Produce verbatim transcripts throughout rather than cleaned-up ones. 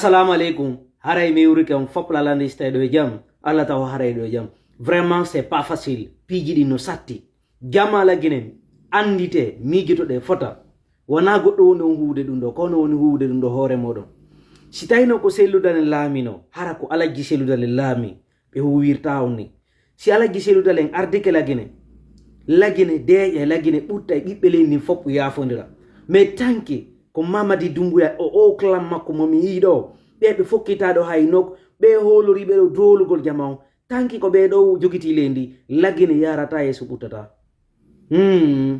Assalamu aleykum. Haray mi yurike on fop lalande istay ɗo e jam. Allah taw haray ɗo e jam. Vraiment c'est pas facile. Piiji ɗi no satti. Jama Lagine, andite, miijotoɗe, fota. Wona goɗɗo woni on huwude ɗum ɗo, kono woni huwude ɗum ɗo hoore moɗon. Si tawino ko Cellou Dalein laamino, hara ko Alhaji Cellou Dalein laami, ɓe huwirta on ni. Si Alhaji Cellou Dalein ardike Lagine, Lagine deeƴa, Lagine ɓutta e ɓiɓɓe leydi ndin fop yaafondira. Mais tanki ko Mamadi Doumbouya o, o clan makko mo mi yii ɗo, ɓe ɓe fokkita ɗo hay nok, ɓe hooloriɓe ɗo doolugol jama on. Tanki ko ɓe ɗo jogiti leydi, Lagine yarata yeeso ɓuttata. Hmm.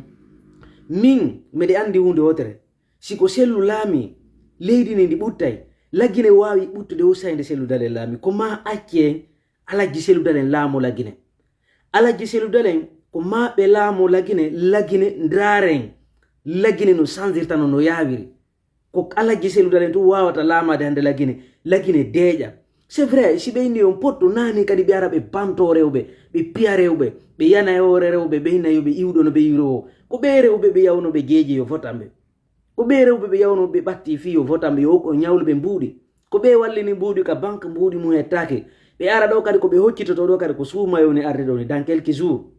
Min, miɗe andi huunde wotere. Si ko Cellou laami, leydi ndi ndi ɓuttay, Lagine waawi ɓuttude o sayde Cellou Dalein laami. Ko ma acce Alhaji Cellou Dalein laamo Lagine. Alhaji Cellou Dalein ko ma ɓe laamo Lagine, Lagine ndaaren. Lagine no sanzirtano no yaawiri. Ko Alhaji Cellou Dalein tun waawata laamaade hannde Lagine, Lagine deeƴa. C'est vrai, si ɓe inni on potto naani kadi ɓe ara ɓe banto rewɓe, ɓe piya rewɓe, ɓe yana e hoore rewɓe, ɓe inna yo ɓe iwɗo no ɓe iwroo. Ko ɓe rewɓe ɓe yawno ɓe jeeje yo votan ɓe. Ko ɓe rewɓe ɓe yawno ɓe ɓatti fii yo votan ɓe, yo ko ñawlu ɓe mbuuɗi. Ko ɓe wallini mbuuɗi ka banque mbuuɗi mum hettaake. Ɓe ara ɗo kadi ko ɓe hoccitoto ɗo kadi ko suumayo ni arde ɗo ni dans quelques jours.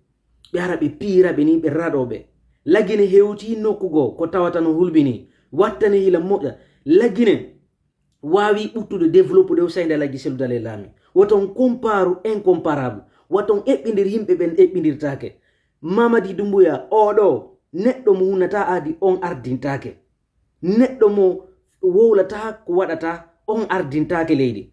Ɓe ara ɓe piira ɓe ni ɓe raɗo ɓe. Lagine hewti nokku goo ko tawata no hulɓini. Wattani hila moƴƴa. Lagine waawi ɓuttude développude o sayde Alhaji Cellou Dalein laami. Woton comparu incomparable. Woton eɓɓindir yimɓe ɓen eɓɓindirtaake. Mamadi Doumbouya, oɗo, neɗɗo mo hunnata aadi, on ardintaake. Neɗɗo mo wowlata ko waɗata, on ardintaake leydi.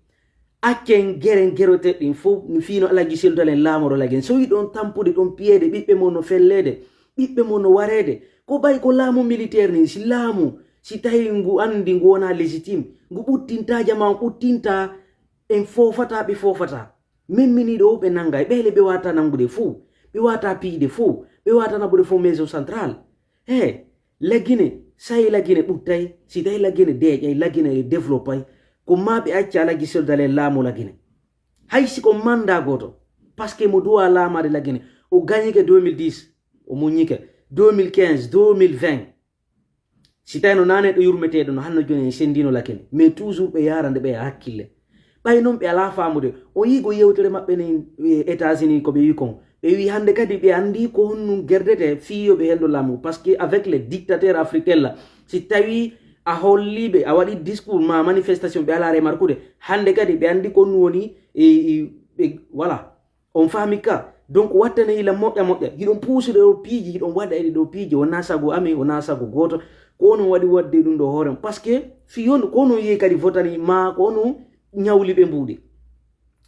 Accen geren geroteɗɗin fof, no fiino Alhaji Cellou Dalein laamoro Lagine. So yiɗon tampude ɗon piyeede, ɓiɓɓe mon no felleede, ɓiɓɓe mon no wareede. Ko ɓay ko laamu militaire ni, si laamu, si tawi ngu anndi ngu wona légitime, ngu ɓuttinta jama on, ɓuttinta en foofata, ɓe foofata. Min mini ɗo ɓe nangay, ɓeele ɓe wata nangude fof, ɓe wata piyde fof, ɓe wata naɓude fof maison centrale. He, Lagine, sayi Lagine ɓuttay, si tawi Lagine deeƴay, Lagine e développay, ko ma ɓe acca Alhaji Cellou Dalein laamo Lagine. Hay si ko mandat gooto, parce que mo duwa laamaade Lagine, o gagnike deux mille dix, o muññike, deux mille quinze, deux mille vingt. Si tawi no naane ɗo yurmeteɗo no hanno joni en sendino Lagine, mais toujours ɓe yarande ɓe hakkille. Ɓay noon ɓe alaa faamude, o yiigo yewtere maɓɓe nin, eh, États-Unis ko ɓe wi kon. Ɓe wi hannde kadi ɓe anndi ko honɗum gerdete fii yo ɓe hendo laamu. Parce que avec les dictateurs africains là, si tawi a holliɓe, a waɗi discours ma manifestation, ɓe alaa remarquude. Hannde kadi ɓe anndi ko honɗum woni, e, e, ɓe, voilà. On faami ka? Donc wattane hila moƴƴa moƴƴa. Hiɗon puusude ɗo piiji, hiɗon waɗa eɗe ɗo piiji. Wona sago amen, wona sago gooto. Ko onon waɗi waɗde ɗum ɗo hoore. Parce que fii on, ko onon yehi kadi votani ma, ko onon ñawli ɓe mbuuɗi.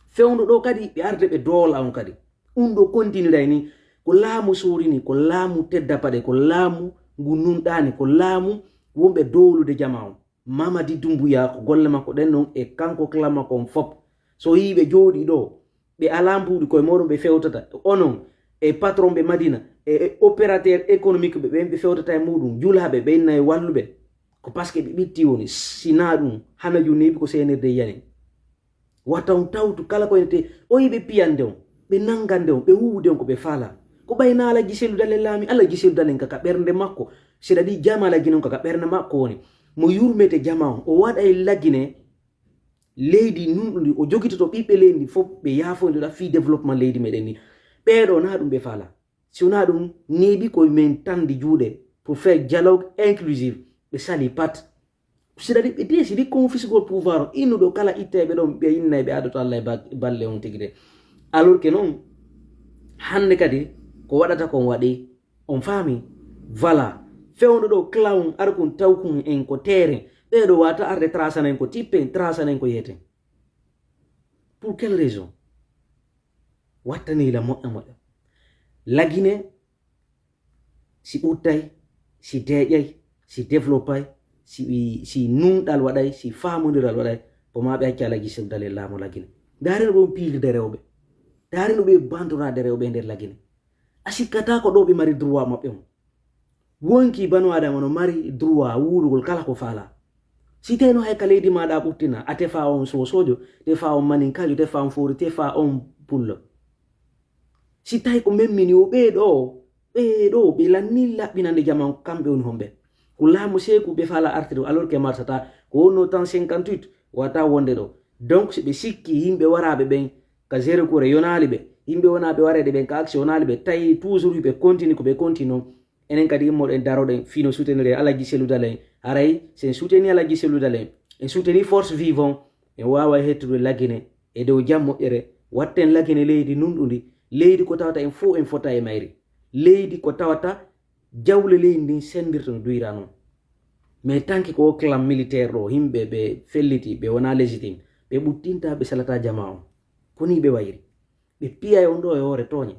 Fewndo ɗo kadi ɓe arde ɓe doola on kadi. Ɗum ɗo kontiniray ni, ko laamu soorini, ko laamu tedda paɗe, ko laamu ngu nunɗaani, ko laamu wonɓe doolude jama on. Mamadi Doumbouya, ko golle makko ɗen non e kanko clan makko on fop. So yii ɓe jooɗi ɗo, ɓe alaa mbuuɗi koye mooɗon ɓe fewtata. Onon e patron ɓe Madina, e, e opérateur économique ɓe, ɓen ɓe fewtata e muuɗum, julaaɓe, ɓe inna e walluɓe. Ko parce que ɓe ɓitti woni, si naa ɗum, hana ju neeɓi ko seenirde yani. Wata on tawtu kala ko ene te, o yiɓe piyande on, ɓe nangande on, ɓe wuwude on ko ɓe faala. Ko ɓay na Alhaji Cellou Dalein laami, Alhaji Cellou Dalein ka, ka ɓernde makko. C'est-à-dire jama Lagine on ka, ka ɓernde makko woni. Mo yurmete jama on, o waɗa e Lagine leydi nunɗundi, o jogitoto ɓiɓɓe leydi ndi fof, ɓe yaafondira fii développement leydi meɗen ndi. Ɓeeɗo na ɗum ɓe faala. Si wonaa ɗum, neeɓi ko min tandi juuɗe pour faire dialogue inclusif. Ɓe sali pat. C'est-à-dire, ɓe décidi confisquer pouvoir o. Innuɗo kala ittayɓe ɗon, ɓe innay ɓe adoto Allah e ba-, balle on tigi de. Alors que non, hannde kadi, ko waɗata kon waɗi, on faami? Voilà. Fewndo ɗo clan, ar kun taw kun en ko terrain. Ɓeeɗo wata arde tracana en ko tippen, tracana en ko yeten. Pour quelle raison? Wattani la moƴƴa moƴƴa. Lagine, si ɓuttay, si deeƴay, si développay, si, si nunɗal waɗay, si faamondiral waɗay, ko ma ɓe acca Alhaji Cellou Dalein laamo Lagine. Ndaare no ɓe on piilirde rewɓe. Ndaare no ɓe bantorade rewɓe e nder Lagine. A sikkata ko ɗo ɓe mari droit maɓɓe on. Wonki banu Adama no mari droit wuurugol kala ko faala. Si tawino hay ka leydi maaɗa ɓuttina, a tefa on sosojo, tefa on maninkajo, tefa on fori, tefa on pullo. Si tawi ko memmini o ɓee ɗo, ɓee ɗo, ɓe lanni laɓɓinande jama on, kamɓe woni homɓe. Ko laamu seeku ɓe faala artirde, alors que marsata, ko wonno tan cinquante-huit, Wata wonde ɗo. Donc si ɓe sikki yimɓe waraaɓe ɓen ka Zéro Couré yonaali ɓe, yimɓe wonaaɓe wareede ɓen ka aksi yonaali ɓe, tawi toujours ɓe continue ko ɓe continue on. Enen kadi immoɗen daroɗen fino soutenir en Alaji Sellu Dalen. Haray si en soutenir Alaji Sellu Dalen, en soutenir force vive on, en waawa hettude Lagine e dow jam moƴƴere. Watten Lagine leydi nunɗundi, leydi ko tawata en fof en fota e mayri, leydi ko tawata jawle leydi ndin sendirta no duyra non. Mais tanki ko o clan militaire ɗo, yimɓe ɓe felliti, ɓe wona légitime, ɓe ɓuttinta, ɓe salata jama on. Ko ni ɓe wayri. Ɓe piya on ɗo e hoore tooñe,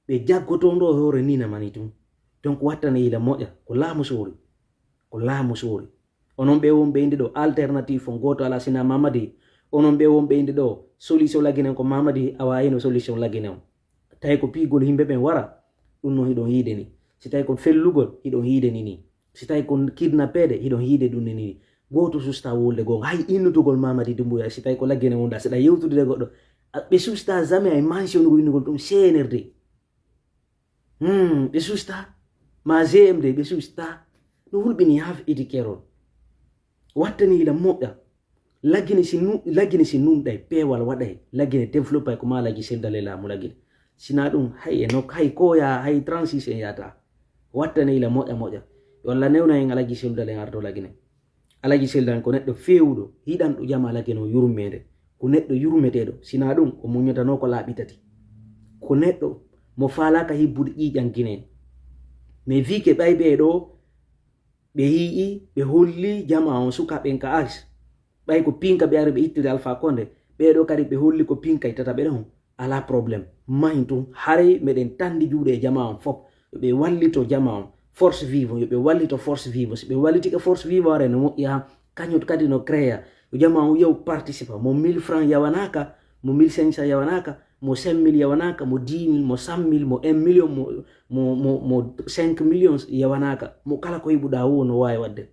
ɓe jaggoto on ɗo e hoore nina mani tun. Donc wattane yila moƴƴa, ko laamu soori. Ko laamu soori. Onon ɓe wonɓe inde ɗo, alternative on gooto ala sina Mamadi. Onon ɓe wonɓe inde ɗo, solution Lagine on ko Mamadi, awa hino solution Lagine on. Tawi ko piigol yimɓe ɓen wara, ɗum non hiɗon yiide ni. Si tawi ko fellugol, hiɗon yiide ni ni. Si tawi ko kidnappeede, hiɗon yiide ɗum ni ni. Gooto susta wolde goonga. Hay innutugol Mamadi Doumbouya, si tawi ko Lagine wonda, seɗa yewtude e goɗɗo. A, ɓe susta jamais ay mention ko innugol ɗum C N R D. Hmm, ɓe susta. Ma G M D, ɓe susta. No hulɓini haa etikerol. Wattani ila moƴƴa. Lagine si nu-, Lagine si nunɗay, peewal waɗay. Lagine développay ko ma Alaji Sellu Dalen laamu Lagine. Sina ɗum, hay e nok, hay ko ya, hay trente-six en yata. Wattani ila moƴƴa moƴƴa. Yo Allah newna en Alaji Sellu Dalen arto Lagine. Alaji Sellu Dalen ko neɗɗo feewuɗo, hiɗanɗo jama Lagine o yurmeende. Ko neɗɗo yurmeteeɗo. Sina ɗum, o muññatano ko laaɓi tati. Ko neɗɗo mo faalaaka hibbude ƴiiƴan Gine. Mais vi que ɓay ɓee ɗo, ɓe yi'i, ɓe holli jama on sukaaɓe en ka age. Ɓay ko pinka ɓe ari ɓe ittude Alpha Condé, ɓee ɗo kadi ɓe holli ko pinka e tataɓe ɗon. Ala problème. Mahin tun, haray meɗen tandi juuɗe e jama on fof. Yo ɓe wallito jama on. Force vive, yo ɓe wallito force vive. Si ɓe wallitike force vive, haray no moƴƴi ha, kañum kadi no créa. Yo jama on yaw participa. Mo mille francs yawanaka, mo mille cinq cents yawanaka, mo cinq mille yawanaka, mo dix mille, mo cent mille, mo un million, mo, mo, mo, mo cinq millions yawanaka. Mo kala ko yiɓuɗa wo no wawi wadde.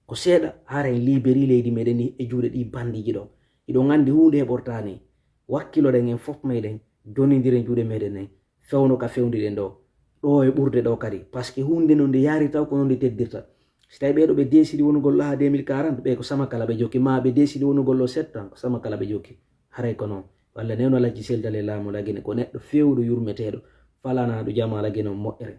Ko seeɗa, hara en libéri leydi meɗen ni e juuɗe ɗi bandiji ɗo. Hiɗon andi huunde heɓorta ni. Wakkiloɗen en fof meɗen, donidiren juuɗe meɗen en, fewno ka fewdiɗen ɗo. Ɗo e ɓurde ɗo kadi. Parce que huunde non nde yaari taw ko non nde teddirta. Si tawi ɓeɗo ɓe décidi wonugol ɗo ha deux mille quarante, ɓe ko sama kala ɓe jokki, ma ɓe décidi wonugol ɗo sept ans, ko sama kala ɓe jokki. Haray ko non. Walla newno Alaji Sellu Dalen laamu Lagine, ko neɗɗo fewɗo yurmeteɗo, falanaɗo jama Lagine on moƴƴere.